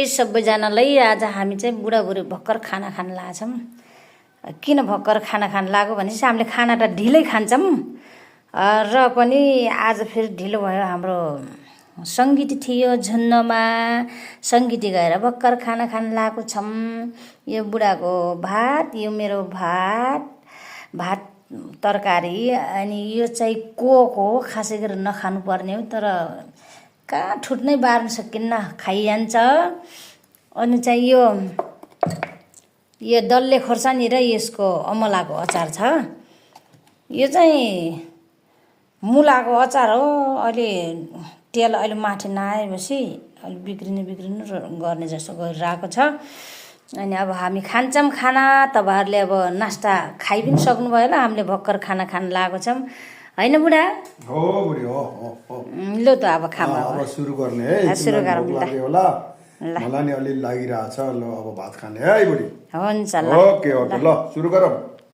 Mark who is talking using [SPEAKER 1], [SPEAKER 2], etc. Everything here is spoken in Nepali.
[SPEAKER 1] सबैजनालाई आज हामी चाहिँ बुढाबुढी भर्खर खाना खान लाग्छौँ। किन भर्खर खाना खान लाग्यो भनेपछि हामीले खाना त ढिलै खान्छौँ र पनि आज फेरि ढिलो भयो। हाम्रो सङ्गीत थियो झुन्नमा, सङ्गीती गएर भर्खर खाना खान लागेको छौँ। यो बुढाको भात, यो मेरो भात तरकारी, अनि यो चाहिँ कोक हो। खासै गरेर नखानु पर्ने हो, तर कहाँ ठुट नै बार्न सकिन्न, खाइजान्छ। अनि चाहिँ यो डल्ले खोर्सानी र यसको अमलाको अचार छ। यो चाहिँ मुलाको अचार हो। अहिले तेल माथि नआएपछि अलि बिग्रिनु गर्ने जस्तो गरिरहेको छ। अनि अब हामी खान्छौँ खाना। तपाईँहरूले अब नास्ता खाइ पनि सक्नुभयो होला। हामीले भर्खर खाना खान लागेको छौँ, होइन बुढा?
[SPEAKER 2] हो बुढी, हो।
[SPEAKER 1] लो त अब खाम।
[SPEAKER 2] अब सुरु गर्ने है।
[SPEAKER 1] सुरु गरौँ
[SPEAKER 2] होला। मलाई नि अलि लागिरहेछ। ल अब भात खाने है बुढी।
[SPEAKER 1] हुन्छ ल।
[SPEAKER 2] ओके ल सुरु गरौँ।